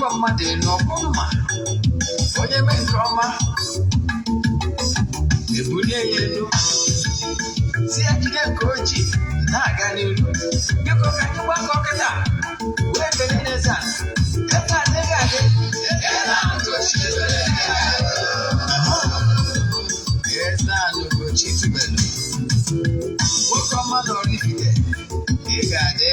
Ebulikwa mmadụ elu ọkwụ mma. Onye mee nke ọma, ebulie ya elu, si ya jide nke o ji na-aga n'iru. Biko, ka anyị gbakọ kịta wee kelee n'eze a. Eze adịghị adị. Eze Ugochi tubelu. Eze Ugochi tubelu, nwoke ọma na Oraifite, ị ga-adị.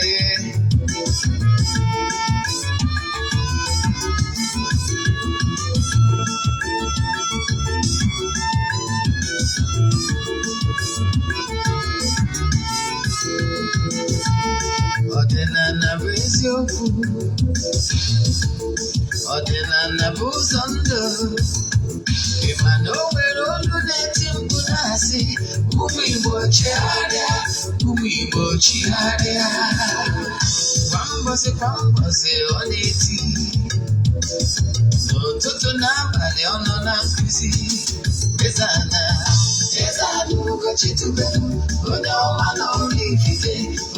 Ọdịnala bụ eziokwu, ọdịnala bụ ụzọ ndụ. Ị ma na o nwere olu na-eti mkpu na-asị, "Ụmụ Igbo, chigharịa, ụmụ Igbo, chigharịa." Kwa mbọsị kwa mbọsị ọ na-eti, n'ụtụtụ n'abalị ọ nọ na nkụzi. Eze-Ana, Eze-Ana Ugochi tubelu, onye ọma na Oraifite,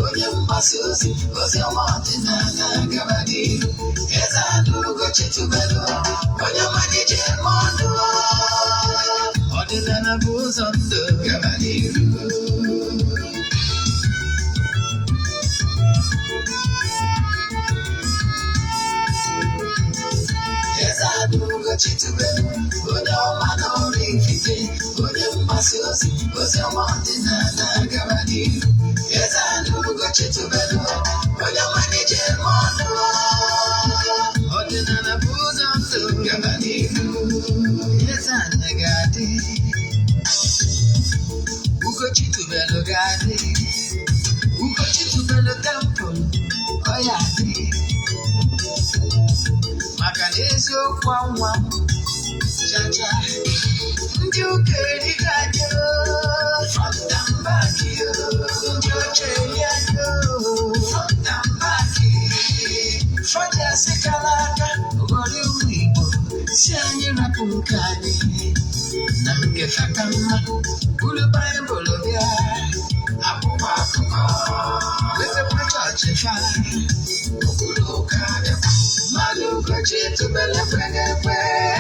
onye mgbasa ozi ozi ọma ọdịnala, gaba n'iru. Eze-Ana Ugochi tubelu, onye ọma na-eje eme ọnụ. Ọdịnala bụ ụzọ ndụ, gaba n'iru. Eze-Ana Ugochi tubelu, onye ọma na Oraifite, onye mgbasa ozi ozi ọma ọdịnala, gaba n'iru. Eze-Ana Ugochi tubelu, onye ọma na-eje eme ọnụ. Ọdịnala bụ ụzọ ndụ, gaba n'iru. Eze-Ana ga-adị, Ugochi tubelu ga-adị, Ugochi tubelu temple ọ ya adị, maka na eziokwu anwa chacha. Ndị ụka erigo anyị front and back, ndị oche eri anyị front and back. Fọdụ asịkala aka ghọrọ ụmụ Igbo, si anyị rapụ nke anyị na nke faka mma, buru Baịbụl bịa, akwụkwọ akụkọ, wepekwa chọọchị fa okpuru ụka bịakwa. Mmadụ Ugochi tubelu ekweghị ekwe,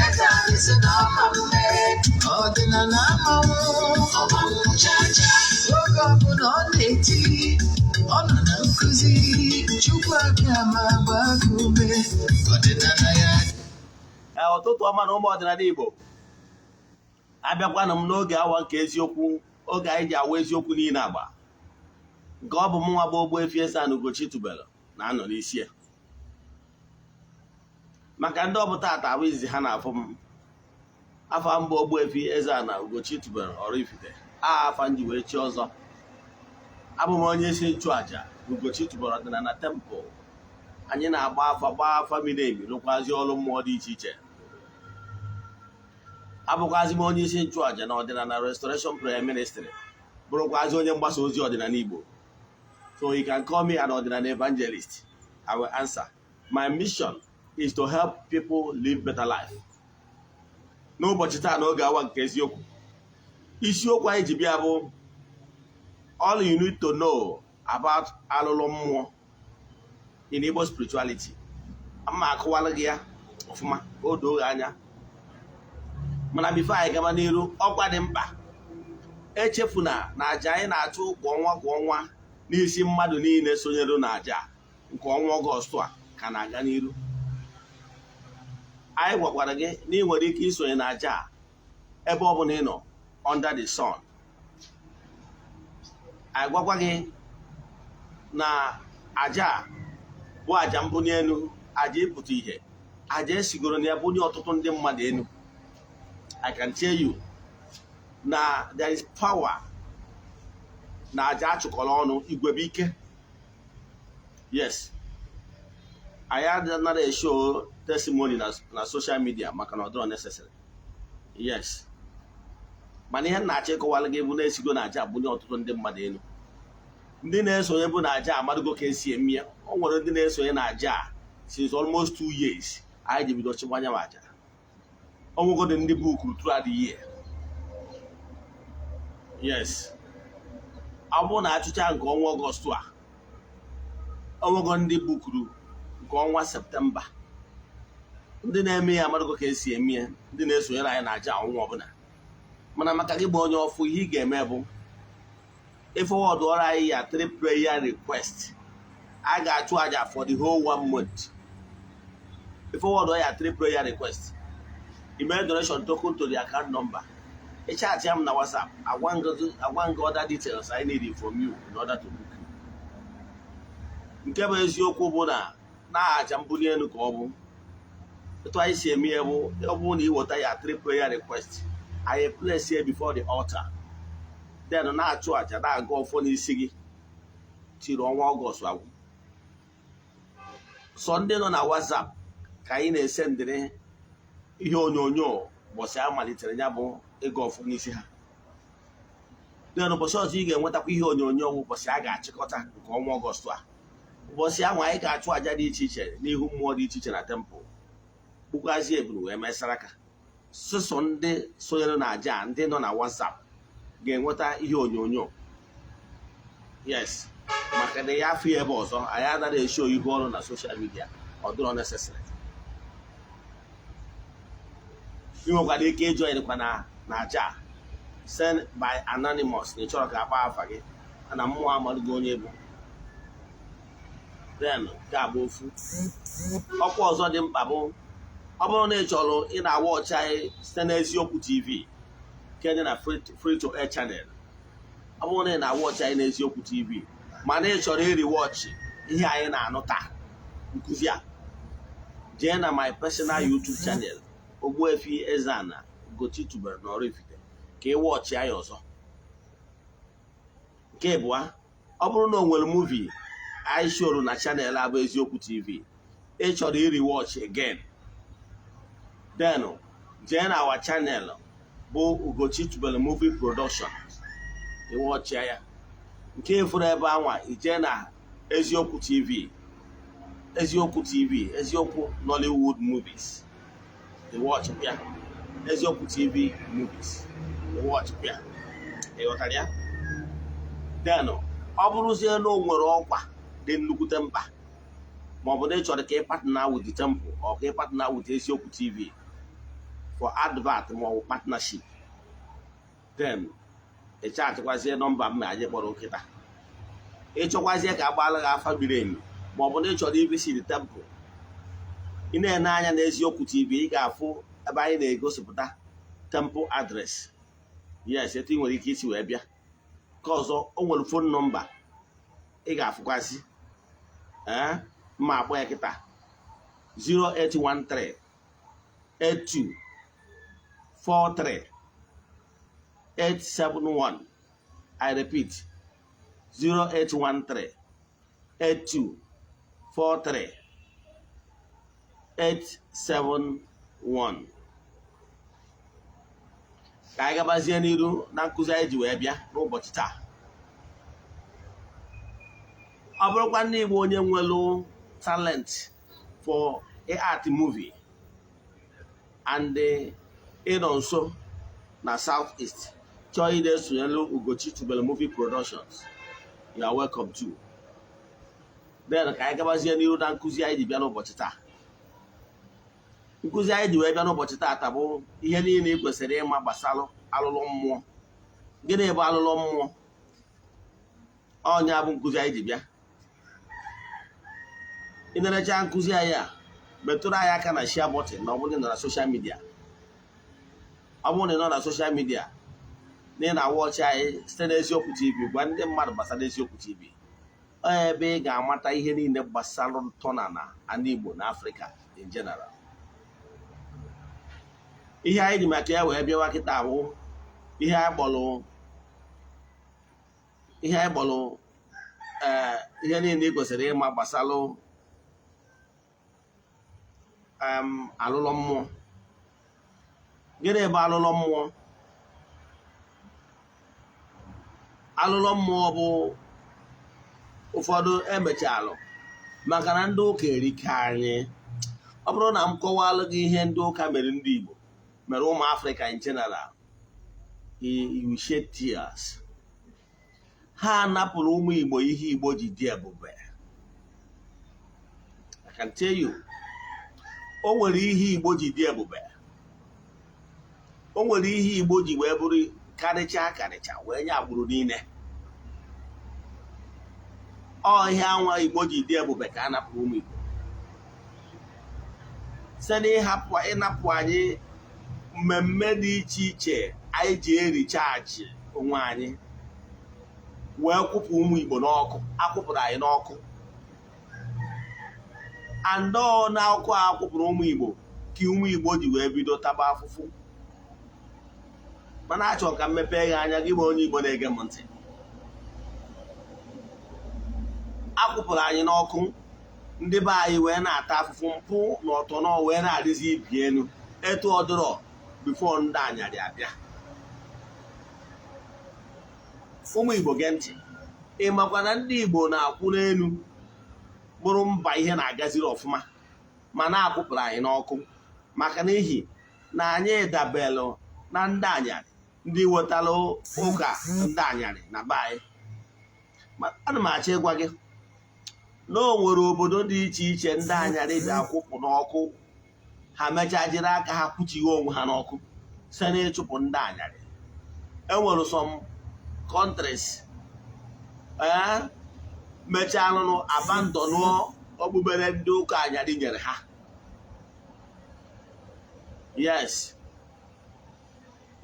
eze anyị si na ọma mme. Ọdịnala amanwụ ọmanwụ chacha. Oge ọbụla ọ na-eti, ọ nọ na nkụzi. Chukwu abịa ma gbaa gị ume. Ọdịnala ya. Ee, ụtụtụ ọma na ụmụ ọdịnala Igbo. Abịakwana m n'oge awa nke eziokwu, oge anyị ji awa eziokwu niile agba nke ọ bụ mụnwa bụ Ogbuefi Eze-Ana Ugochi tubelu na-anọ n'isi ya. Maka ndị ọ bụ taata abụ izizi ha na-afụ m, afa mbụ Ogbuefi Eze-Ana Ugochi tubelu Oraifite, a afa nji wee chi ọzọ. Abụ m onye isi nchụaja Ugochi tubelu ọdịnala temple. Anyị na-agba afa, gbaa afa miri emi, rụkwazi ọrụ mmụọ dị iche iche. Abụkwazi m onye isi nchụaja na ọdịnala Restoration Prayer Ministry, bụrụkwazi onye mgbasa ozi ọdịnala Igbo. So you can call me an ọdịnala evangelist, I will answer. My mission is to help people live better life. N'ụbọchị taa, n'oge awa nke eziokwu, isiokwu anyị ji bịa bụ "All you need to know about alụlụ mmụọ in Igbo spirituality." Ama akụwalụ gị ya ọfụma ka o doo gị anya. Mana before anyị gaba n'iru, ọkwa dị mkpa: echefuna na aja anyị na-achụ kwa ọnwa kwa ọnwa n'isi mmadụ niile sonyere na aja nke ọnwa Ọgọstụ a ka na-aga n'iru. Anyị gwakwara gị na ị nwere ike isonye na aja a ebe ọ bụla ị nọ under the sun. Anyị gwakwa gị na aja a bụ aja mbunye elu, aja ịpụta ihe, aja esigoro na ya bunye ọtụtụ ndị mmadụ elu. I can tell you na there is power na aja achụkọrọ ọnụ, igwe bụ ike. Yes, anyị anaghị eshow testimony na social media maka na ọ dịrọ necessary. Yes, mana ihe m na-achọ ịkọwara gị bụ na-esigo na aja bunye ọtụtụ ndị mmadụ elu. Ndị na-esonye bụ na aja amadugo ka esi eme ya. O nwere ndị na-esonye na aja a since almost 2 years anyị ji bido chịkwanya m aja. Onwegodị ndị bookuru throughout the year. Yes, ọ bụrụ na achụcha nke ọnwa Ọgọstụ a, onwego ndị bookuru nke ọnwa Septemba. Ndị na-eme ya amadụgo ka esi eme ya, ndị na-esonyere anyị na aja ọnwa ọbụla. Mana maka gị bụ onye ọfụ, ihe ị ga-eme bụ ịforward ọrụ anyị ya three prayer request. A ga-achụ aja for the whole one month. Ịforward ya three prayer request, email donation token to the account number, ịchat ya m na WhatsApp, agwa gị other details I need from you in order to book you. Nke bụ eziokwu bụ na na-aja mbuli elu ka ọ bụ etu anyị si eme ya bụ, ọ bụrụ na ị weta ya three prayer request, anyị place here before the altar, then na-achụ aja, na-aga ọfọ n'isi gị tiri ọnwa Ọgọst agwụ. Sọ ndị nọ na WhatsApp ka anyị na-esendịrị ihe onyonyo ụbọchị a malitere ya bụ ịga ọfọ n'isi ha. Then ụbọchị ọzọ ị ga-enwetakwa ihe onyonyo bụ ụbọchị a ga-achịkọta nke ọnwa Ọgọst a. Ụbọchị ahụ anyị ga-achụ àjà dị iche iche n'ihu mmụọ dị iche iche na temple, gbukwazie ebulu wee mesara aka. Sụsọ ndị sonyere na àjà a, ndị nọ na WhatsApp, ga-enweta ihe onyonyo. Yes, maka na ya afọ ya ebe ọzọ anyị anaghị eshow ihu ọrụ na social media, ọ dịrọ necessary. Ị nwekwara ike ịjoinkwa na aja send by anonymous na ị chọrọ ka akpa afa gị, mana mmụọ amadụgo onye bụ. Then nke a bụ ofu ọkwa. Ọzọ dị mkpa bụ, ọ bụrụ na ị chọrọ ị na-awatch anyị site n'Eziokwu TV nke dị na free to air channel, ọ bụrụ na ị na-awatch anyị n'Eziokwu TV mana ị chọrọ ịrewatch ihe anyị na-anụ taa, nkụzi a, jee na my personal YouTube channel, Ogbuefi Eze-Ana Ugochi tubelu na Oraifite, ka ị watch ya ọzọ. Nke ịbụa, ọ bụrụ na o nwere movie anyị showru na channel abụ Eziokwu TV ị chọrọ irewatch again, then jee na our channel bụ Ugochi tubelu Movie Production, ịwatchịa ya. Nke ịfụrụ ebe anwa, ijee na Eziokwu TV, Eziokwu TV, Eziokwu Nollywood Movies, ịwatchịkwa ya. Eziokwu TV Movies, ịwatchịkwa ya. Ịghọtara ya? Then ọ bụrụzie na o nwere ọkwa dị nnukwute mkpa, maọbụ na ị chọrọ ka ị partner with the temple or ka ị partner with Eziokwu TV for advert maọbụ partnership, then ị chatịkwazie nọmba m anyị kpọrọ nkịta. Ịchọkwazie ka agbaala gị afa miri emi, maọbụ na ị chọrọ ivisit the temple, ị na-ene anya na Eziokwu TV, ị ga-afụ ebe anyị na-egosipụta temple address. Yes, etu ị nwere ike isi wee bịa. Nke ọzọ, o nwere phone number ị ga-afụkwasị. Ee, mma akpọ ya kịta: 0813 82 43 871. I repeat, 0813 82 43 871. Ka anyị gabazie n'iru na nkụzi anyị ji wee bịa n'ụbọchị taa. Ọ bụrụkwa ndị Igbo, onye nwelu talent for art movie and ịnọ nso na South East, chọọ ide esonyelu Ugochi Tubelu Movie Productions, you are welcome too. Then ka anyị gabazie n'iru na nkụzi anyị ji bịa n'ụbọchị taa. Nkụzi anyị ji wee bịa n'ụbọchị taata bụ ihe niile ị kwesịrị ịma gbasara alụlụ mmụọ. Gịnị bụ alụlụ mmụọ? Ọnya bụ nkụzi anyị ji bịa. Ị na-erecha nkụzi anyị a, metụrụ anyị aka na share button na ọ bụrụ na ị nọ na social media. Ọ bụrụ na ị nọ na social media na ị na-awatch anyị site n'Eziokwu TV, gwa ndị mmadụ gbasara Eziokwu TV. Ọ ebe ị ga-amata ihe niile gbasara ntọala na ala Igbo na Afrịka in general. Ihe anyị ji maka ya wee bịawa kịta bụ ihe anyị kpọrọ ee, ihe niile ị kwesịrị ịma gbasara alụlọ mmụọ. Gịnị bụ alụlọ mmụọ? Alụlọ mmụọ bụ ụfọdụ emechalụ maka na ndị ụka erike anyị. Ọ bụrụ na m kọwalụ gị ihe ndị ụka mere ndị Igbo, mere ụmụ Afrịka in general, you shed tears. Ha napụrụ ụmụ Igbo ihe Igbo ji dị ebube. I can tell you, O nwere ihe Igbo ji dị ebube. O nwere ihe Igbo ji wee bụrụ karịcha karịcha wee nye agbụrụ niile. Ọ ihe anwa Igbo ji dị ebube ka a napụrụ ụmụ Igbo site n'ịhapụ ịnapụ anyị mmemme dị iche iche anyị ji erichaji onwe anyị, wee kwụpụ ụmụ Igbo n'ọkụ. Akwụpụrụ anyị n'ọkụ andọ n'ọkụ a kwụpụrụ ụmụ Igbo ka ụmụ Igbo ji wee bido taba afụfụ. Mana achọrọ ka m mepee gị anya, gị bụ onye Igbo na-ege m ntị. Akwụpụrụ anyị n'ọkụ, ndị be anyị wee na-ata afụfụ mpụ na ọtọnọ wee na-adịzi ibi elu etu ọ dịrọ before ndị anyarị abịa. Ụmụ Igbo, gee ntị. Ị makwa na ndị Igbo na-akwụ n'elu bụrụ mba ihe na-agaziri ọfụma, ma na-akwụpụrụ anyị n'ọkụ maka n'ihi na anyị dabelụ na ndị anyarị, ndị wetalụ ụka ndị anyarị na be anyị. Ana m achọ ịgwa gị na o nwere obodo dị iche iche ndị anyarị ji akwụpụ n'ọkụ, ha mechaa jiri aka ha kwuchighi onwe ha n'ọkụ site n'ịchụpụ ndị anyarị. Enwere some countries ee mechaa nụnụ abandonụọ okpukpere ndị ụka anyarị nyere ha. Yes,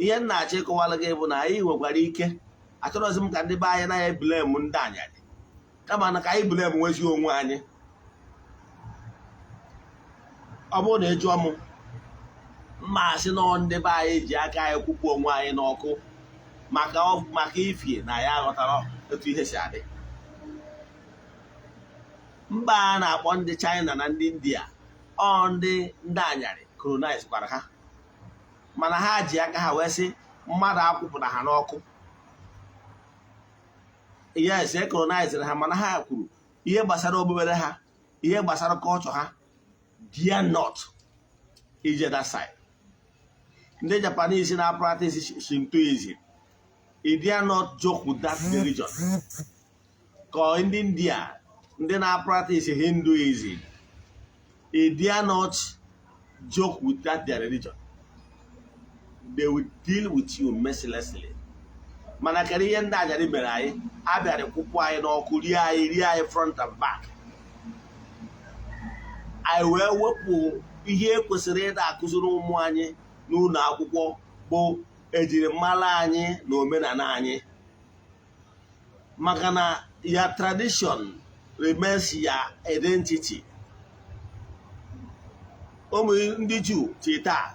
ihe m na-achọ ịkọwara gị bụ na anyị nwekwara ike. Achọrọzi m ka ndị be anyị naghị blame ndị anyarị, kama na ka anyị blame nwezi onwe anyị. Ọ bụrụ na ị jụọ m, mma asị nọ ndị be anyị ji aka anyị kwụpụ onwe anyị n'ọkụ maka ifie na ya aghọtara etu ihe si adị. Mba a na-akpọ ndị China na ndị India, ọ ndị anyarị colonize kwara ha, mana ha ji aka ha wee sị mmadụ akwụpụrụ ha n'ọkụ. Yes, e colonizere ha, mana ha kwuru ihe gbasara okpukpere ha, ihe gbasara culture ha, dare not ije that side. Ndị Japanese na-practice Shintoism, he dare not joke with that religion. Ka ndị India, ndị na-practice Hinduism, he dare not joke with that their religion. They will deal with you mercilessly. Mana kedu ihe ndị anyarị mere anyị? Abịara kwụpụ anyị n'ọkụ, rie anyị, rie anyị front and back. Anyị wee wepụ ihe kwesịrị ịda akụziri ụmụ anyị n'ụlọ akwụkwọ, bụ ejirimara anyị na omenala anyị, maka na ya tradition remains ya identity. Ụmụ ndị Juu till taa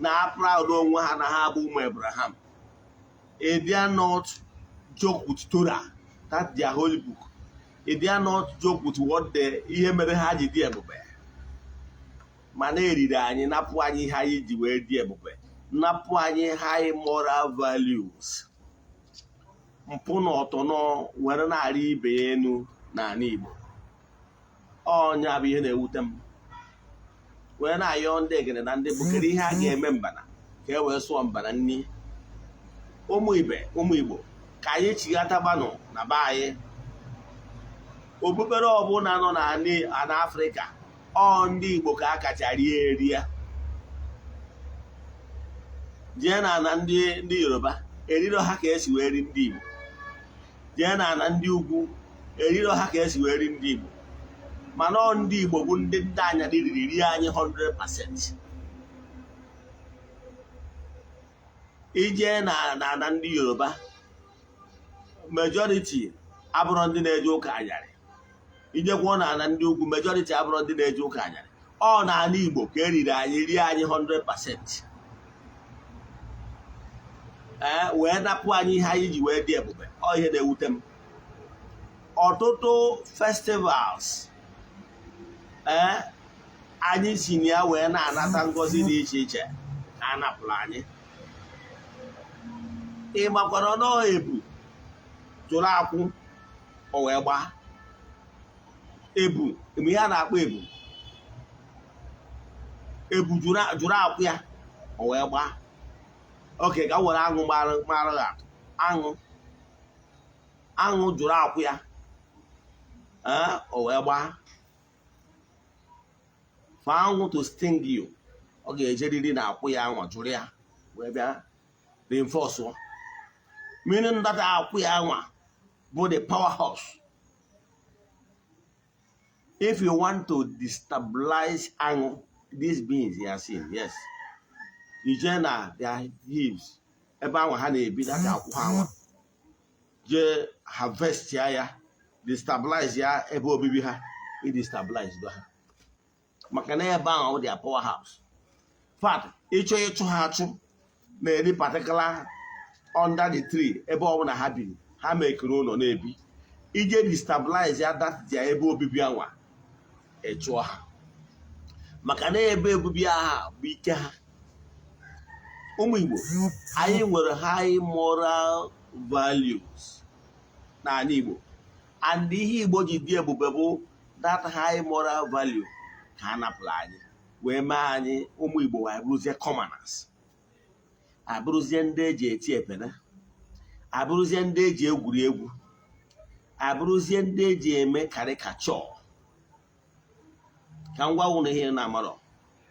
na proud onwe ha na ha bụ ụmụ Abraham. They dare not joke with Torah, that their holy book. They dare not joke with what the ihe mere ha ji dị ebube. Mana eriri anyị, napụ anyị ihe anyị ji wee dị ebube, napụ anyị high moral values. Mpụ na ọtọnọ were na-arị ibe ya elu n'ala Igbo. Ọnya bụ ihe na-ewute m, wee na-ayọ ndị egede na ndị bụ, kedu ihe a ga-eme mbana ka e wee sụọ mbana nni? Ụmụ ibe, ụmụ Igbo, ka anyị chighatabanụ na be anyị. Okpukpere ọbụla nọ na Afrịka, ọ ndị Igbo ka a kacha rie eri ya. Jee na ana ndị Yoruba, eriro ha ka esi wee ri ndị Igbo. Jee na ana ndị ugwu, eriro ha ka esi wee ri ndị Igbo. Mana ọ ndị Igbo bụ ndị anyarị riri rie anyị 100%. Ije na ana ndị Yoruba, majority abụrụ ndị na-eje ụka anyarị. Ijekwuo na ana ndị ugwu, majority abụrụ ndị na-eje ụka anyarị. Ọ na ala Igbo ka eriri anyị, rie anyị 100%, ee, wee napụ anyị ihe anyị ji wee dị ebube. Ọ ihe na-ewute m. Ọtụtụ festivals ee anyị si na ya wee na-anata ngọzi dị iche iche ka a napụrụ anyị. Ị makwara na ebu jụrụ akwụ o wee gbaa ebu? Ihe a na-akpọ ebu, ebu jụrụ akwụ ya o wee gbaa. Oke ka were aṅụ mara ya atụ. Aṅụ jụrụ akwụ ya o wee gbaa. For anwụ to sting you, ọ ga-ejeriri na akwụ ya anwa jụrụ ya wee bịa reinforce, meaning that akwụ ya anwa bụ the powerhouse. If you want to destabilize aṅụ, these beings you are seeing, yes, ije na their hives, ebe anwa ha na-ebi, that akwụ ha anwa, jee harvest ya, ya destabilize ya ebe obibi ha, idestabilize do ha, maka na ebe ahụ their powerhouse. Fact, ịchọ ịchụ ha achụ na-eri particular under the tree ebe ọbụla ha biri, ha mekiri ụlọ na-ebi, ije destabilize ya that their ebe obibi anwa, ịchụọ ha, maka na ebe obibi ha bụ ike ha. Ụmụ Igbo, anyị nwere high moral values n'ala Igbo, and ihe Igbo ji dị ebube bụ that high moral value ka a napụrụ anyị wee mee anyị ụmụ Igbo wee bụrụzie commoners, abụrụzie ndị eji eti epene, abụrụzie ndị eji egwuri egwu, abụrụzie ndị eji eme caricature. Ka m gwa unu ihe na-amarọ,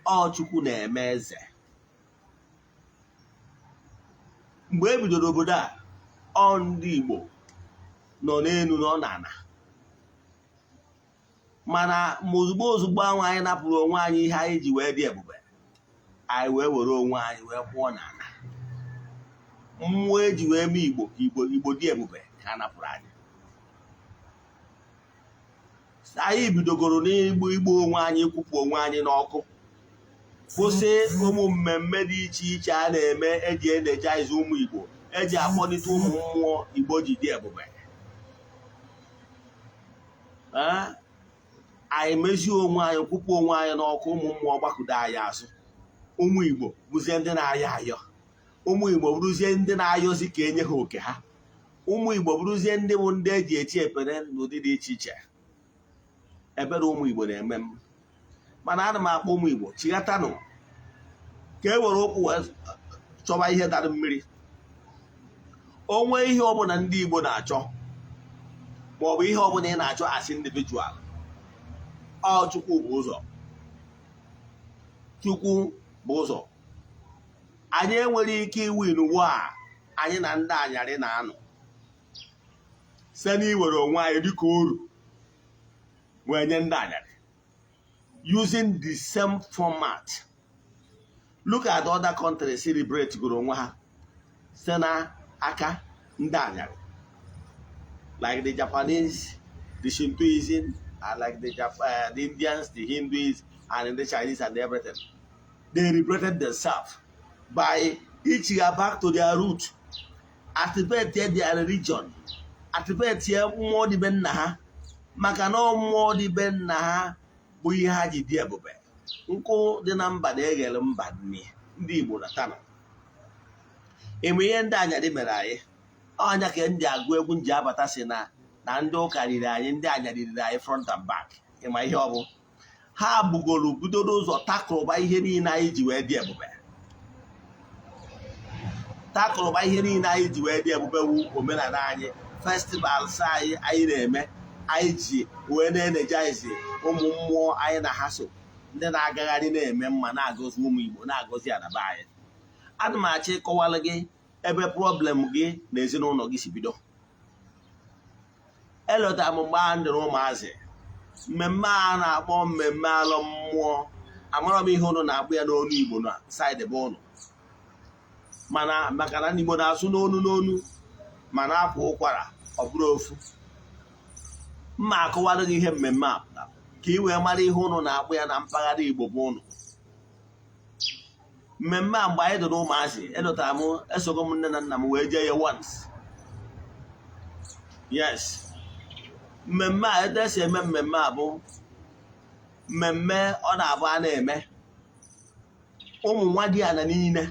ọ Chukwu na-eme eze. Mgbe e bidoro obodo a, ọ ndị Igbo nọ n'elu nọ n'ala, mana ma ozugbo ozugbo ahụ anyị napụrụ onwe anyị ihe anyị ji wee dị ebube, anyị wee were onwe anyị wee kwụọ n'ala. Mmụọ eji wee mee Igbo ka Igbo dị ebube ka a napụrụ anyị. Anyị bidogoro n'igbu igbu onwe anyị, kwụpụ onwe anyị n'ọkụ, kwụsị ụmụ mmemme dị iche iche a na-eme eji energize ụmụ Igbo, eji akpọlite ụmụ mmụọ Igbo ji dị ebube. Anyị mezie onwe anyị, kwụpụ onwe anyị n'ọkụ, ụmụ mmụọ gbakụdo anyị azụ. Ụmụ Igbo bụzie ndị na-ayọ ayọ, ụmụ Igbo bụrụzie ndị na-ayọzi ka enye ha oke ha, ụmụ Igbo bụrụzie ndị bụ ndị eji eti epere n'ụdị dị iche iche. Ebere ụmụ Igbo na-eme m, mana ana m akpọ ụmụ Igbo, chighatanụ ka e were ụkwụ wee chọba ihe dara mmiri. Onwe ihe ọbụla ndị Igbo na-achọ, maọbụ ihe ọbụla ị na-achọ as individual, ọ Chukwu bụ ụzọ. Chukwu bụ ụzọ. Anyị enwere ike iwin war a anyị na ndị anyarị na-anọ site n'iwere onwe anyị dịka oru wee nye ndị anyarị using the same format. Look at other countries celebrate goro onwe ha site na aka ndị anyarị, like the Japanese, the Shintoism, and like the Indians, the Hindus, and the Chinese and everything. They liberated themselves by ichigha back to their root, activate their religion, activate mmụọ dị be nna ha, maka na ọ mmụọ dị be nna ha bụ ihe ha ji dị ebube. Nkụ dị na mba na-eghere mba nni. Ndị Igbo na tana ịmụ ihe ndị anyarị mere anyị. Ọnya ka ndị agụ egwu nji abata si na ndị ụka riri anyị, ndị anyarị riri anyị front and back. Ịma ihe ọ bụ ha bugoro bidoro ụzọ takụrụba ihe niile anyị ji wee dị ebube, takụrụba ihe niile anyị ji wee dị ebube wu omenala anyị, festivals anyị anyị na-eme, anyị ji wee na-energize ụmụ mmụọ anyị na ha so, ndị na-agagharị na-eme mma, na-agọzi ụmụ Igbo, na-agọzi anaba anyị. Ana m achọ ịkọwara gị ebe problem gị na ezinụlọ gị si bido. Elotara m mgbe a ndịrị ụmụazị, mmemme a na-akpọ mmemme alọ mmụọ. Amara m ihe ụnụ na-akpọ ya n'onu Igbo na side be ụnụ, mana maka na ndị Igbo na-asụ n'onu n'onu ma na-akwa ụkwara, ọ bụrụ ofu mma akọwara gị ihe mmemme a pụtara ka ị wee mara ihe ụnụ na-akpọ ya na mpaghara Igbo bụ ụnụ. Mmemme a, mgbe anyị dị n'ụmụazị, elotara m esogo m nne na nna m wee jee ya once. Yes, mmemme a, etu esi eme mmemme a bụ mmemme ọ na-abụ a na-eme ụmụ nwa dị ala niile,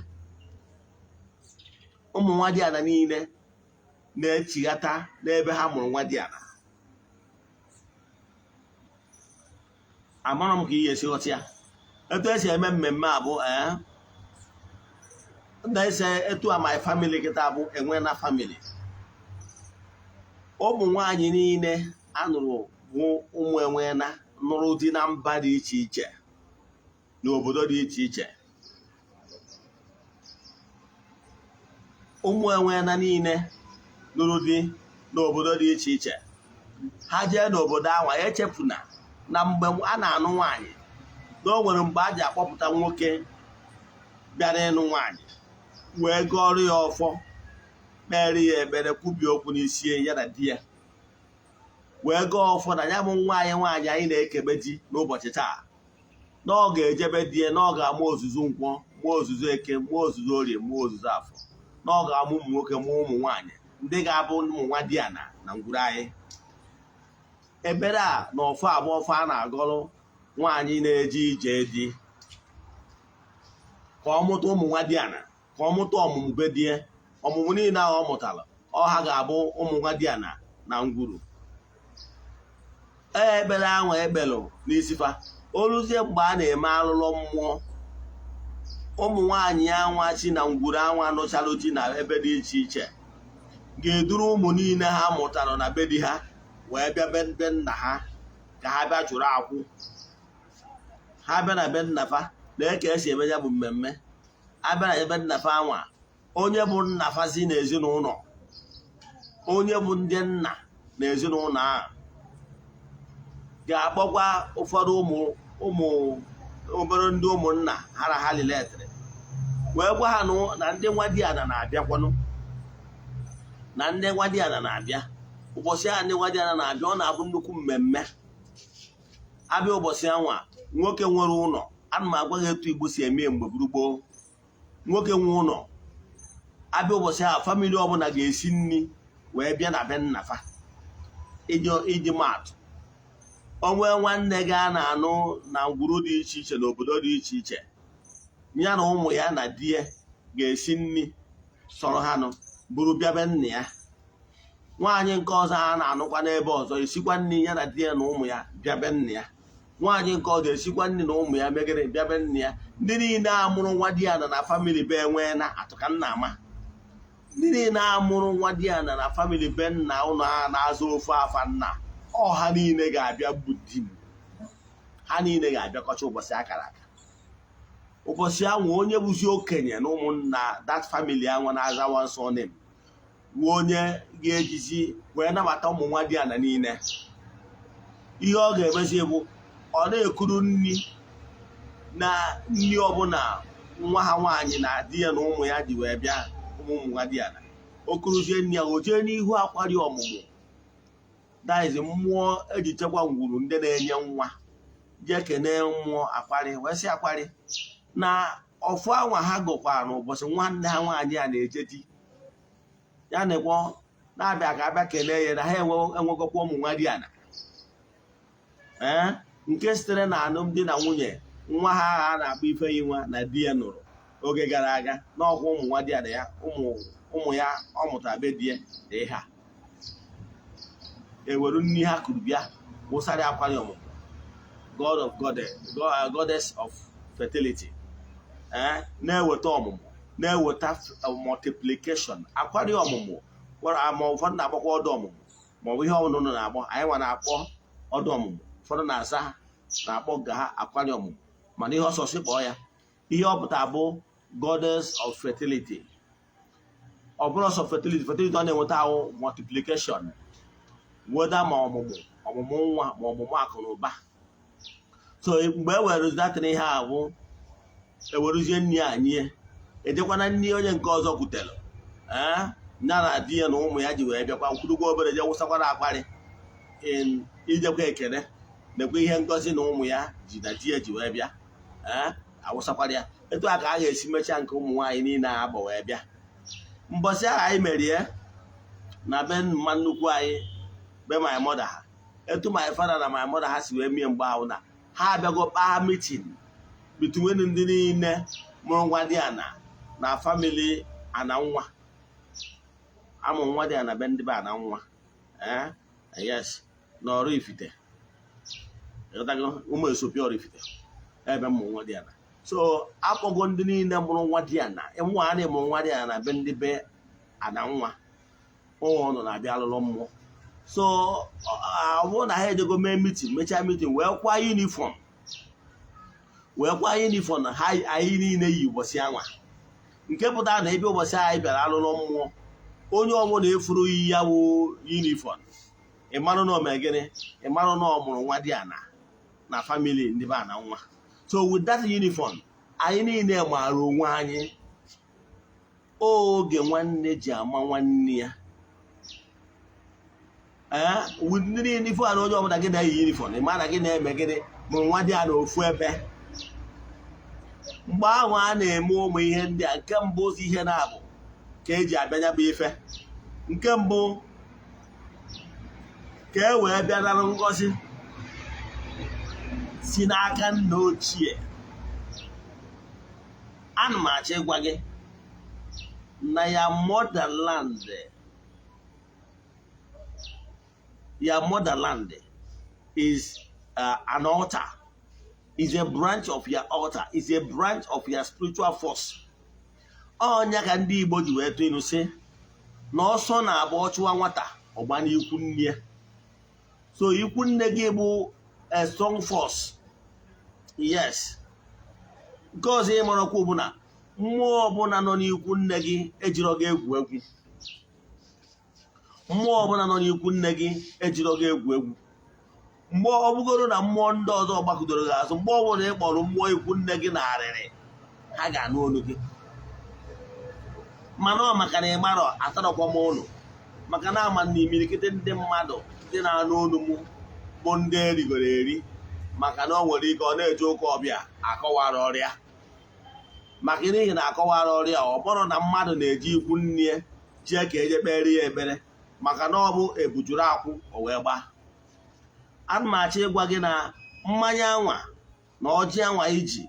ụmụ nwa dị ala niile na-echighata n'ebe ha mụrụ nwa dị ala. Amara m ka ihe esi ghọta ya. Etu esi eme mmemme a bụ na-ese etu a, my family kịta bụ enwe na family ụmụ nwanyị niile anụrụ bụ ụmụ enwe na nụrụ di na mba dị iche iche. N'obodo dị iche iche, ụmụ enwena niile nụrụ di n'obodo dị iche iche, ha jee n'obodo ahụ, echefuna na mgbe a na-anụ nwaanyị na o nwere mgbe a ji akpọpụta nwoke bịara ịnụ nwaanyị, wee gọọrọ ya ọfọ, kpere ya ekpere, kwubie okwu n'isi ya na di ya, wee gọọ ọfọ na ya bụ nwaanyị nwaanyị anyị na-ekebe di n'ụbọchị taa, na ọ ga-ejebe di ya, na ọ ga-amụ ozuzu nkwọ, mụọ ozuzu eke, mụọ ozuzu orie, mụọ ozuzu afọ, na ọ ga-amụ ụmụ nwoke, mụọ ụmụ nwaanyị ndị ga-abụ ụmụ nwa di ya na ngwuru anyị. Ekpere a na ọfọ abụọ ọfọ a na-agọrọ nwaanyị na-eje ije di ka ọ mụta ụmụ nwa di ya, na ka ọ mụta ọmụmụ be di ya, ọmụmụ niile ahụ ọ mụtara ọha ga-abụ ụmụ nwa di ya na ngwuru. Ekpere ahụ ekpelụ n'isifa oluzie mgbe a na-eme alụlọ mmụọ, ụmụ nwaanyị anwa chi na ngwuru anwa nụchalụ di na ebe dị iche iche ga-eduru ụmụ niile ha mụtara na be di ha wee bịa be nna ha ka ha bịa chụrụ akwụ. Ha bịa na be nna fa na ka esi eme ya bụ mmemme. Abịa na ebe nna fa anwa, onye bụ nna fa si n'ezinụlọ, onye bụ ndị nna na ezinụlọ ahụ ga-akpọkwa ụfọdụ ụmụ obere ndị ụmụnna ha na ha liletere wee gwa ha na ndị nwa di ana na-abịakwanụ, na ndị nwa di ana na-abịa ụbọchị ahụ. Ndị nwa di ana na-abịa, ọ na-abụ nnukwu mmemme. Abịa ụbọchị anwa, nwoke nwere ụlọ, ana m agwa gị etu Igbo si eme mgbe gboo, nwoke nwe ụlọ abịa ụbọchị ahụ, family ọbụla ga-esi nri wee bịa na be nna fa. Iji maatụ, onwe nwanne gị a na-anụ na ngwuru dị iche iche n'obodo dị iche iche, ya na ụmụ ya na di ya ga-esi nri sọrọ ha nụ buru bịa be nna ya. Nwaanyị nke ọzọ a na-anụkwa n'ebe ọzọ esikwa nri, ya na di ya na ụmụ ya bịa be nna ya. Nwaanyị nke ọzọ esikwa nri na ụmụ ya megere bịa be nna ya. Ndị niile amụrụ nwa di ya na family be nwee na atụka nna ama, ndị niile amụrụ nwa di ya na family be nna ụlọ a na-azụ ofu afa nna ọha niile ga-abịa bụ di m, ha niile ga-abịakọcha ụbọchị akara aka. Ụbọchị ahụ, onye bụzi okenye na ụmụnna that family anwa na-aza one surname bụ onye ga-ejizi wee nabata ụmụ nwa di ya na niile. Ihe ọ ga-emezi bụ ọ na-ekuru nri na nri ọbụla nwa ha nwaanyị na di ya na ụmụ ya ji wee bịa, ụmụ ụmụ nwa di ya na o kuruzie nri ya, o jee n'ihu akwari ọmụmụ daizi mmụọ eji chekwa ngwuru ndị na-enye nwa, jee kene mmụọ akwari wee sị akwari na ọfụ anwa ha gụkwara n'ụbọchị nwanne ha nwaanyị a na-eje di ya na-ekwo na-abịa ka abịa kelee ya na ha enwegokwa ụmụ nwa di ya na ee nke sitere na alụmdi na nwunye nwa ha a na-akpọ Ifeyinwa na di ya nụrụ oge gara aga, n'ọkwa ụmụ nwa di ya na ya ụmụ ya ọ mụtara be di ya na ihe a ewere nri ha kuru bịa wụsara akwari ọmụmụ, god of goddess of fertility, na-eweta ọmụmụ, na-eweta multiplication. Akwari ọmụmụ ma ụfọdụ na-akpọkwa ọdụ ọmụmụ maọbụ ihe ọbụla ụnụ na-akpọ, anyị nwa na-akpọ ọdụ ọmụmụ, ụfọdụ na-aza na-akpọ ga ha akwari ọmụmụ, mana ihe ọsọ sị kpọọ ya ihe ọ pụtara bụ goddess of fertility. Ọ bụrụ ọsọ fertility, fertility ọ na-enweta ahụ multiplication, weda ma ọmụmụ ọmụmụ nwa ma ọmụmụ akụ na ụba. So mgbe e were datịrị ihe a bụ eweruzie nri a nye, ejekwana nri onye nke ọzọ kwutere ee ya na di ya na ụmụ ya ji wee bịakwa kwurukwa obere je wụsakwara akparị ijekwa ekele nekwa ihe ngozi na ụmụ ya ji na di ya ji wee bịa ee awụsakwara ya. Etu a ka a ga-esi mechaa nke ụmụ nwaanyị niile a agba wee bịa. Mbọsị ahụ anyị merie na be mma nnukwu anyị, be my mother ha, etu my father na my mother ha si wee mie mgbe ahụ na ha abịago kpaa meeting between ndị niile mụrụ nwa dị ana na family ana nwa amụ nwa dị ana be ndị be ana nwa ee yes na Oraifite, ụmụ Esopi Oraifite ebe mmụ nwa dị ana. So akpọgo ndị niile mụrụ nwa dị ana, nwa a na-emụrụ nwa dị ana na be ndị be ana nwa ụmụ nọ na-abịa alụlụ mmụọ. So ọ bụrụ na ha ejego mee meeting, mechaa meeting wee kwa uniform Wee kwa uniform ha anyị niile yi ụbọchị anwa, nke pụtara na ebe ụbọchị anyị bịara alụlụ mmụọ, onye ọbụla efuru yi ya wụ uniform, ịmarụ na o mere gịnị? Ịmarụ na ọ mụrụ nwa dị ana na family ndị be ana nwa. So with that uniform, anyị niile maara onwe anyị. Oge nwanne ji ama nwanne ya, ee, with ndị niile ifu na onye ọbụla gị na-eyi uniform, ị ma na gị na-eme gịnị? Mụrụ nwa dị ya n'ofu ebe. Mgbe ahụ a na-eme ụmụ ihe ndị a, nke mbụ, ụzọ ihe na-abụ ka eji abịa ya bụ ife. Nke mbụ, ka e wee bịa nara ngọzi si n'aka nna ochie. Ana m achọ ịgwa gị na ya motherland is an altar, is a branch of your altar, is a branch of your spiritual force. Ọnya ka ndị Igbo ji wee tụ ilu sị na ọsọ na-abụ ọchụwa nwata, ọgba n'ikwu nne ya. So ikwu nne gị bụ a strong force, yes. Nke ọzọ ịmarakwa bụ na mmụọ ọbụla nọ n'ikwu nne gị ejiro gị egwu egwu. Mmụọ ọbụla nọ n'ikwu nne gị ejiro gị egwu egwu. Mgbe ọ bụgoro na mmụọ ndị ọzọ gbakụdoro gị azụ, mgbe ọbụla ị kpọrọ mmụọ ikwu nne gị na arịrị, ha ga-anụ olu gị. Mana ọ maka na ị marọ atarọkwa m ụnụ, maka na ama na imirikiti ndị mmadụ ndị na-anụ olu m bụ ndị erigoro eri, maka na ọ nwere ike ọ na-eje ụka ọbịa akọwara ọrịa, maka n'ihi na akọwara ọrịa. Ọ bụrụ na mmadụ na-eji ikwu nne ya jee ka eje kpere ya ekpere, maka na ọ bụ ebujuru akwụ o wee gbaa. Ana m achọ ịgwa gị na mmanya anwa na ọjị anwa iji,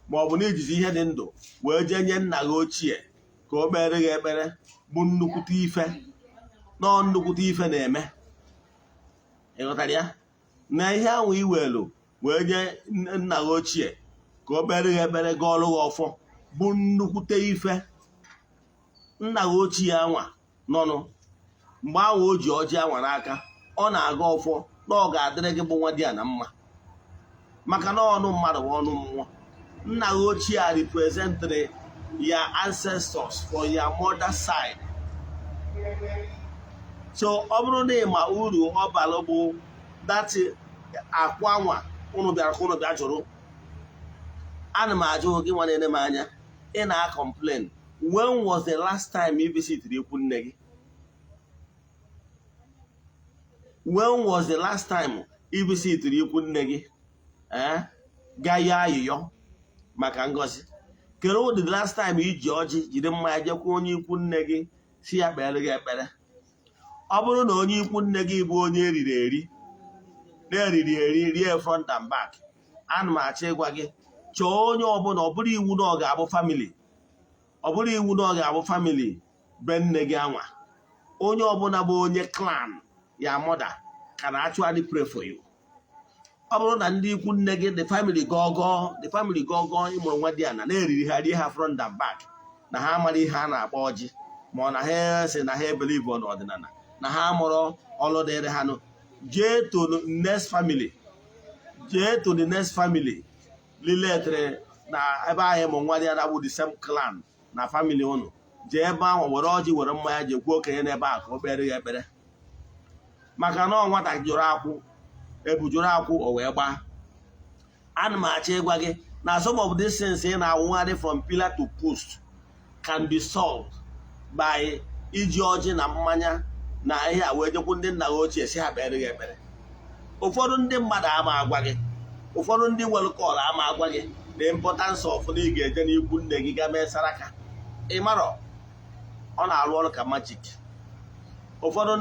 ma ọ bụ na ijizi ihe dị ndụ wee jee nye nna gị ochie ka o kpere gị ekpere, bụ nnukwute ife nọọ, nnukwute ife na-eme. Ịghọtara ya na ihe ahụ iwelu wee nye nna gị ochie ka o kpere gị ekpere, gị ọrụ gị ọfọ, bụ nnukwute ife. Nna gị ochie anwa nọnụ mgbe ahụ o ji ọjị anwa n'aka, ọ na-aga ọfọ na ọ ga-adịrị gị bụ nwa dị ya na mma, maka na ọnụ mmadụ bụ ọnụ mmụọ. Nna gị ochie a representịrị your ancestors for your mother side. So ọ bụrụ na ị ma uru ọ bara bụ dati akwa nwa ụnụ bịara ka ụnụ bịa jụrụ, ana m ajụ gị nwa na-ene m anya, ị na-complain, when was the last time you visited ikwu nne gị? When was the last time you visited ikwu nne gị, ee, gaa yọọ ayịyọ maka ngọzi? Kedu the last time iji ọjị, jide mmanya, jekwa onye ikwu nne gị si ya kpere gị ekpere? Ọ bụrụ na onye ikwu nne gị bụ onye eriri eri, na-eriri eri rie front and back, ana m achọ ịgwa gị, chọọ onye ọbụla. Ọ bụrụ iwu na ọ ga-abụ family, ọ bụrụ iwu na ọ ga-abụ family be nne gị anwa, onye ọbụla bụ onye clan ya mother can actually pray for you. Ọ bụrụ na ndị ikwu nne gị, the family gọgọ, the family gọgọ, ịmụrụ nwa dị ana na-eriri ha rie ha front and back, na ha amara ihe a na-akpọ ọjị, ma ọ na ha sị na ha ebelieve n'ọdịnala, na ha mụrụ ọlụ dịrị ha nụ, jee to the next family, jee to the next family liletere na ebe ahụ ịmụ nwa dị ya bụ the same clan na family ụnụ. Jee ebe ahụ, were ọjị, were mmanya, jee kwuo okenye n'ebe ahụ ka o kpere ya ekpere, maka na ọ nwata jụrụ akwụ, ebujuru akwụ o wee gbaa. Ana m achọ ịgwa gị na some of these things ị na-awụgharị from pillar to post can be solved by iji ọjị na mmanya na ihe a wee jekwu ndị nna gị ochie si ha kpere gị ekpere. Ụfọdụ ndị mmadụ ama agwa gị, ụfọdụ ndị nwere call ama agwa gị the importance of na ị ga-eje n'ikwu nne gị ga mee saraka. Ị marọ ọ na-arụ ọrụ ka magic. Ụfọdụ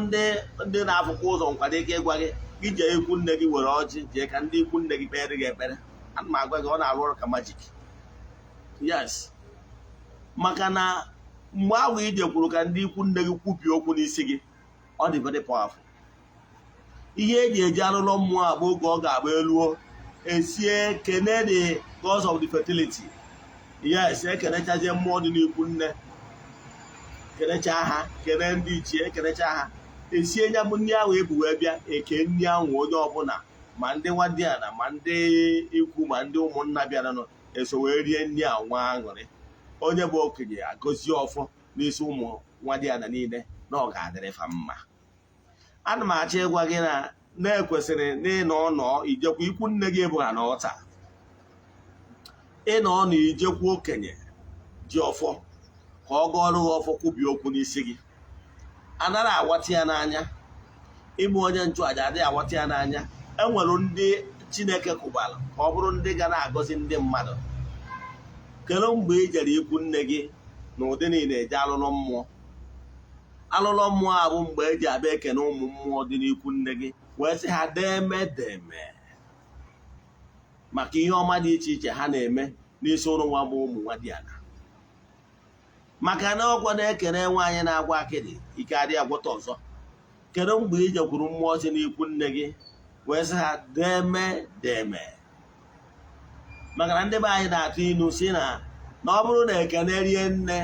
ndị na-afụkwa ụzọ nkwado ike ịgwa gị ije ikwu nne gị, were ọjị jee ka ndị ikwu nne gị kpere gị ekpere. Ana m agwa gị, ọ na-arụ ọrụ ka magic, yes, maka na mgbe ahụ ije kwuru ka ndị ikwu nne gị kwupie okwu n'isi gị, ọ dị very powerful. Ihe eji eji arụlọ mmụọ agba oge ọ ga-agba eluo esie kene the gods of the fertility. Yes, ekenechazie mmụọ dị n'ikwu nne, kenecha ha, kene ndị ichie, ekenecha ha, esie ya bụ nri ahụ ebu wee bịa eke nri ahụ, onye ọbụla Ma ndị nwadiana, ma ndị ikwu, ma ndị ụmụnna bịaranụ eso wee rie nri a, nwa aṅụrị. Onye bụ okenye agọzie ọfọ n'isi ụmụ nwadiana niile na ọ ga-adịrị fa mma. Ana m achọ ịgwa gị na na-ekwesịrị n'ịnọ nọ ijekwa ikwu nne gị bụ ha na ọta, ịnọ na ijekwa okenye ji ọfọ ka ọ gọọrọ gị ọfọ, kwubie okwu n'isi gị. Anaghị awata ya n'anya. Ịbụ onye nchụaja adịghị awata ya n'anya. Enwere ndị Chineke kụbara ka ọ bụrụ ndị ga na-agọzi ndị mmadụ. Kedu mgbe ị jere ikwu nne gị na ụdị niile eje alụlụ mmụọ? Alụlụ mmụọ a bụ mgbe eji abịa ekene ụmụ mmụọ dị n'ikwu nne gị, wee sị ha deme deme maka ihe ọma dị iche iche ha na-eme n'isi ụlọ nwa bụ ụmụ nwa diana. Maka na ọkwa na-ekene nwaanyị na-agwa akịdị ike adịghị agwọta ọzọ. Kedu mgbe ị jekwuru mmụọ si n'ikwu nne gị wee sị ha deme deme? Maka na ndị be anyị na-atụ ilu si na ọ bụrụ na ekene rie nne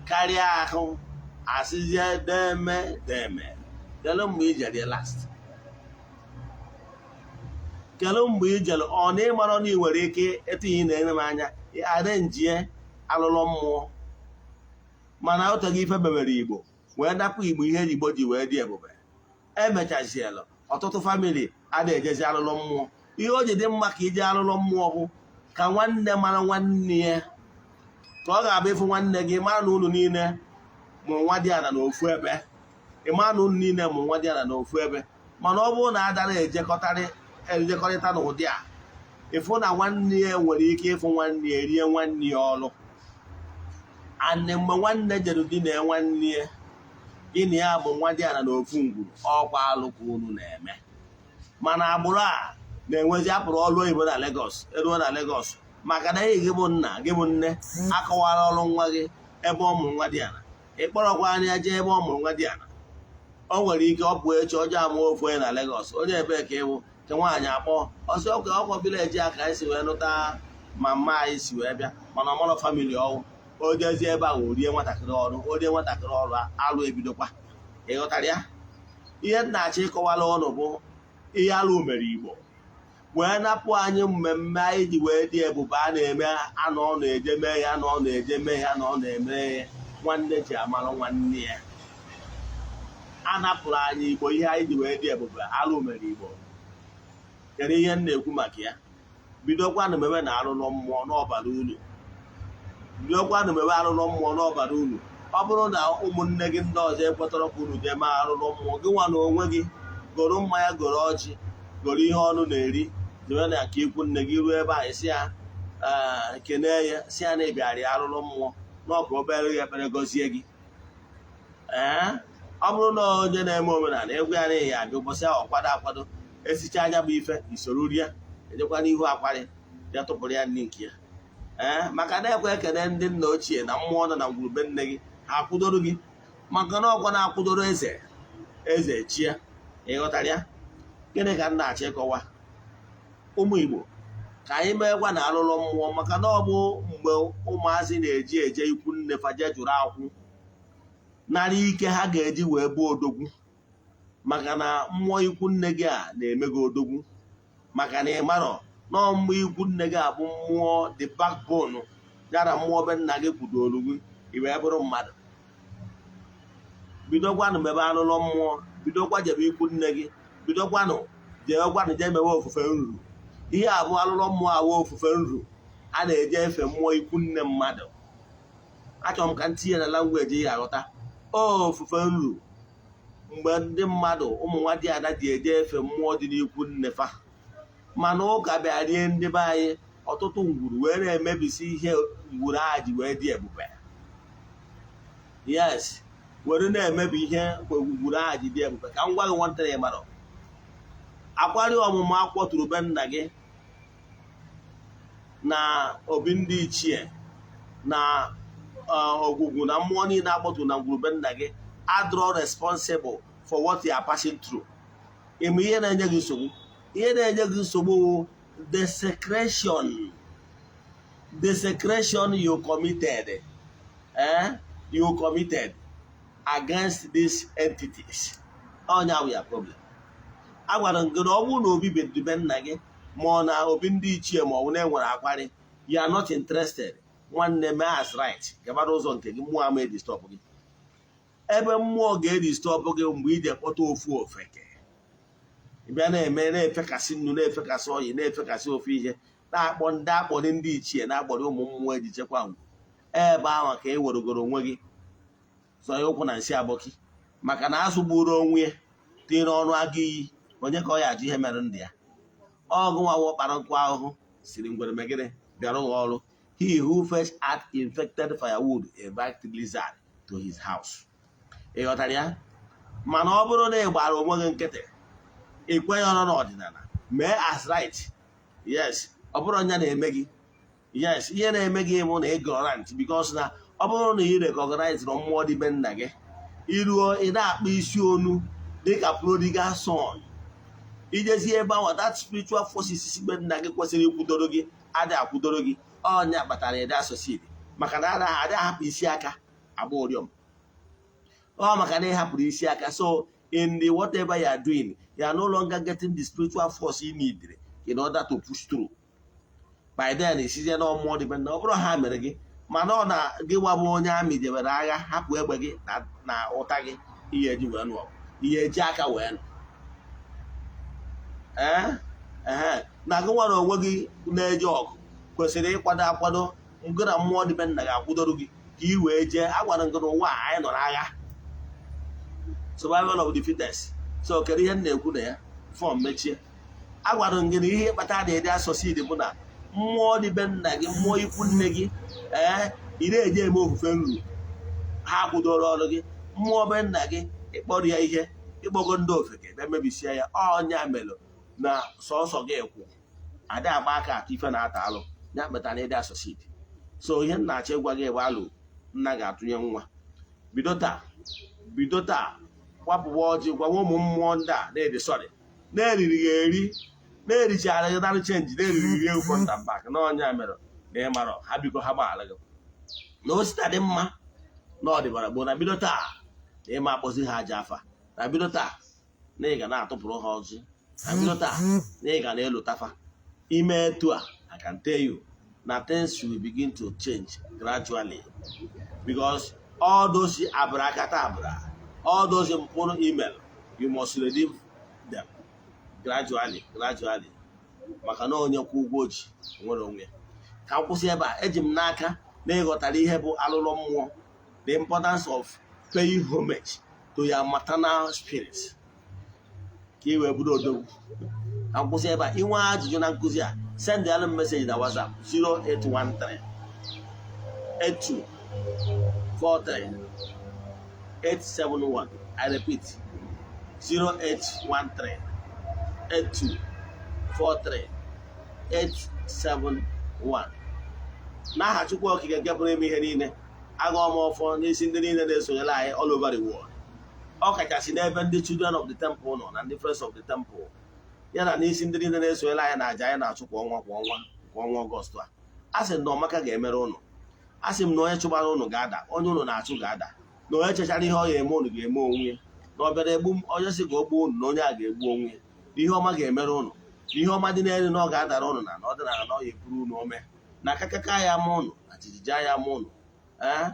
karịa ahụ, asịzie deme deme. Kedu mgbe ị jere last? Kedu mgbe ị jere? Ọ na ịmara na ị nwere ike etinye na-ene m anya arenjie alụlụ mmụọ, mana oteghị ife mebere Igbo wee napụ Igbo ihe Igbo ji wee dị ebube. Emechaziela ọtụtụ family a na-ejezi alụlụ mmụọ. Ihe o ji dị mma ka ije alụlụ mmụọ bụ ka nwanne mara nwanne ya, ka ọ ga-abụ ịfụ nwanne gị, mara na unu niile mụrụ nwa dị ala n'ofu ebe. Ị mara na unu niile mụrụ nwa dị ala n'ofu ebe. Mana ọ bụrụ na adara ejekọrịta n'ụdị a, ịfụ na nwanne ya nwere ike ịfụ nwanne ya, rie nwanne ya ọlụ. Anị mgbe nwanne jere di na nwanne ya, gịnị ya bụ nwa dị ala n'ofu ngwuru, ọkwa alụ ka unu na-eme. Mana agbụrụ a na-enwezi apụrụ ọlụ oyibo na Lagos, eruo na Lagos, maka na gị bụ nna, gị bụ nne, akọwara ọrụ nwa gị ebe ọ mụrụ nwa dị ala, ịkpọrọkwa anya jee ebe ọ mụrụ nwa dị ala. O nwere ike ọ pụọ echi, ọjọọ amụọ ofu onye na Lagos. Onye ebee ka ịwụ? Nke nwaanyị akpọ ọsọ ọkwa ọkwa village a ka anyị si wee nụta mama anyị si wee bịa, mana ọmọrọ family ọwụ. O jezie ebe ahụ, o rie nwatakịrị ọrụ, o rie nwatakịrị ọrụ, alụ ebidokwa. Ị ghọtara ya? Ihe m na-achọ ịkọwara ụnụ bụ ihe alụ mere Igbo wee napụ anyị mmemme anyị ji wee dị ebube a na-eme anọ ọ na-eje mee ya, anọ ọ na-eje mee ya, anọ ọ na-eme ya, nwanne ji amara nwanne ya. A napụrụ anyị Igbo ihe anyị ji wee dị ebube. Alụ mere Igbo. Kedu ihe m na-ekwu maka ya? Bidokwanụ mebe na alụlụ mmụọ n'ọbara uru. Bidokwanụ mebe alụlụ mmụọ n'ọbara uru. Ọ bụrụ na ụmụnne gị ndị ọzọ ekwetọrọ ka unu jee mee alụlụ mmụọ, gị nwa na onwe gị goro mmanya, goro ọjị, goro ihe ọnụ na-eri, jebe na nke ikwu nne gị. Ruo ebe ahụ, si ya kene ya, si ya na ịbịara ya alụlụ mmụọ n'ọka obere ya ekpere, gọzie gị. Ee, ọ bụrụ na onye na-eme omenala egwu ya n'ihi abịa ụbọchị ahụ, kwado akwado, esicha anya bụ ife isoro rie, ejekwa n'ihu akwarị ya, tụpụrụ ya nri nke ya. Ee, maka na ekwe ekene ndị nna ochie na mmụọ nọ na ngwurube nne gị, ha akwụdoro gị, maka na ọkwa na-akwụdoro eze, eze chie. Ị ghọtara ya? Gịnị ka m na-achọ ịkọwa, ụmụ Igbo? Ka anyị meekwa na alụlụ mmụọ, maka na ọ bụ mgbe ụmụazị na-eji eje ikwu nne faje jụrụ akwụ nara ike ha ga-eji wee bụ odogwu. Maka na mmụọ ikwu nne gị a na-eme gị odogwu, maka na ị marọ nọọ mmụọ ikwu nne gị abụ mmụọ the backbone ya na mmụọ be nna gị kwudoro gị i wee bụrụ mmadụ. Bidokwanụ mebe alụlụ mmụọ, bidokwa jebe ikwu nne gị, bidokwanụ jewekwanụ jee mewe ofufe nru. Ihe abụ alụlụ mmụọ awụ ofufe nru a na-eje efe mmụọ ikwu nne mmadụ. Achọrọ m ka m tinye na language ya aghọta. Ofufe nru mgbe ndị mmadụ, ụmụ nwa dị ada ji eje efe mmụọ dị n'ikwu nne fa. Mana ụka bịa rie ndị be anyị ọtụtụ ngwuru wee na-emebisi ihe ngwuru a ji wee dị ebube. Yes, were na-emebi ihe ngwuru a ji dị ebube. Ka m gwa gị nwantịrị, mara akwari ọmụmụ akwọtụrụ be nna gị na obi ndị ichie na ogwugwu na mmụọ niile akpọtụrụ na ngwurube nna gị adịrọ responsible for what you are passing through. Ịma ihe na-enye gị nsogbu? Ihe na-enye gị nsogbu wụ desecration you committed, you committed against these entities. Onya wụ ya problem. A gwara m gị na ọ bụrụ na obi be nna gị, ma ọ na obi ndị ichie, ma ọ bụ na enwere akwarị, you are not interested. Nwanne, mee as right, gabara ụzọ nke gị. Mmụọ ama edisturb gị. Ebe mmụọ ga-edisturb gị, mgbe ije kpọta ofu ofeke, ị bịa na-eme, na-efekasị nnu, na-efekasị oyi, na-efekasị ofu ihe, na-akpọ ndị akpọrọ ndị ichie, na-akpọrọ ụmụ mmụọ eji chekwa ngwu ebe ahụ, ka e werugoro onwe gị zọ ya ụkwụ na nsị abọkị, maka na azụ gburu onwe ya tinye n'ọnụ agụ iyi. Onye ka ọ ya ajụ ihe mere ndị ya? Ọgụ nwa kpara nkụ ahụhụ siri ngwere megịnị bịara ụlọ ọrụ. He who first add infected firewood invite lizard to his house. Ị ghọtara ya? Mana ọ bụrụ na ị gbara onwe gị nkịtị, ị kwenye ọrụ n'ọdịnala, mee as right. Yes, ọ bụrụ onye na-eme gị, yes, ihe na-eme gị bụ na ignorant, because na ọ bụrụ na ị recognize na mmụọ dị be nna gị, iruo ị na-akpọ isi onu dịka prodigal son, ijezi ebe ahụ, that spiritual forces si be nna gị kwesịrị ikwudoro gị adị akwudoro gị. Ọnya kpatara ịdị asọsid, maka na adị ahapụ isi aka agba ụrịọm. Ọ maka na ị hapụrụ isi aka. So in the whatever you are doing, you are no longer getting the spiritual force you need in order to push through. By then, isizie na mmụọ dị be nna, ọ bụrụ ha mere gị, mana ọ na gị wabụ onye amị jebere agha, hapụ egbe gị na ụta gị, ihe eji wee nụọ, ihe eji aka wee nụ. Ee, na gị nwere onwe gị na-eje ọgụ kwesịrị ịkwado akwado ngụ na mmụọ dị be nna ga-akwụdoro gị ka ị wee jee. A gwara gị n'ụwa a anyị nọ n'agha, survival of the fittest. So kedu ihe m na-ekwu na ya form mechie? A gwara m gị na ihe kpata na-ede asọsid bụ na mmụọ dị be nna gị, mmụọ ikwu nne gị, ee, ị na-eje eme ofufe nru, ha kwudoro ọrụ gị. Mmụọ be nna gị, ịkpọrọ ya ihe, ịkpọgo ndị ofeke bịa mebisie ya. Ọnya melụ na sọsọ gị kwụ ada agba aka atụ ife na-ata alụ ya kpatara na ịdị asọsid. So ihe m na-achọ ịgwa gị bụ, alụ nna ga-atụnye nwa, bido taa, bido taa, kwapụwa ọjị, gwawa ụmụ mmụọ ndị a na-ede sọrị na-eriri ya eri, na-erichara gị narụ change, na-eriri gị ewu front and back na ọnya mere na ị marọ ha. Biko, ha gbaghara gị na osita dị mma na ọdịbara gboo, na bido taa na ịma akpọzi ha aja afa, na bido taa na ị ga na-atụpụrụ ha ọjị, na bido taa na ị ga na-elotafa ime etu a. I can tell you na things will begin to change gradually, because all those abracadabra, all those mkpụrụ email, you must redeem them gradually, gradually, maka na onye kwụ ụgwọ ji nwere onwe ya. Ka m kwụsị ebe a. Eji m n'aka na ịghọtara ihe bụ alụlụ mmụọ, the importance of paying homage to your maternal spirit, ka ị wee bụrụ odogwu. Ka m kwụsị ebe a. Inwe ajụjụ na nkụzi a, send alụ m message na WhatsApp 0813 82 43 871. I repeat, 0813 82 43 871. N'aha Chukwu Okike nke pụrụ ime ihe niile, agụọ m ọfọ n'isi ndị niile na-esonyere anyị all over the world, ọ kachasị n'ebe ndị Children of the Temple nọ na ndị Friends of the Temple, ya na n'isi ndị niile na-esonyere anyị na aja anyị na-achụ kwa ọnwa kwa ọnwa, kwa ọnwa Ọgọst a. A sị na ọmaka ga-emere ụnụ. A sị m na onye chụbara ụnụ ga-ada, onye ụnụ na-achụ ga-ada, na onye chechara ihe ọ ga-eme ụnụ ga-eme onwe ya, na ọ bịara egbu onye sị ka o gbuo ụnụ, na onye a ga-egbu onwe ya, na ihe ọma ga-emere ụnụ, na ihe ọma dị n'elu na ọ ga-adara ụnụ, na ọ dịnala na ọ ya eburu ụnụ ome, na akakaka ya ama ụnụ, na jijiji ya ama ụnụ, ee,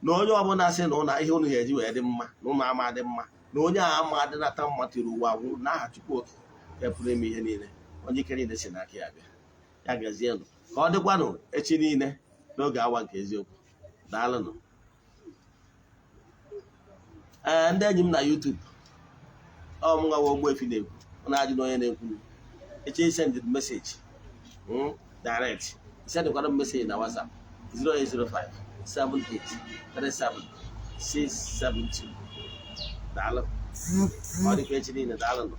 na onye ọbụla sị na ụnụ ihe ụnụ ga-eji wee dị mma, na ụnụ ama dị mma, na onye a ama adịnata mma tiri ụwa agwụ. N'aha Chukwu Okike nke pụrụ ime ihe niile, onye ike niile si n'aka ya bịa, ya gazienụ. Ka ọ dịkwanụ echi niile n'oge awa nke eziokwu. Daalụnụ. Ee, ndị enyi m na YouTube, ọ m nwa Ogbuefi na-ekwu. Na-ajụ na onye na-ekwu eche, send message direct, sendkwara m message na WhatsApp 0805 78 37 672. Daalụ, ọ dịkwa echi niile. Daalụnụ.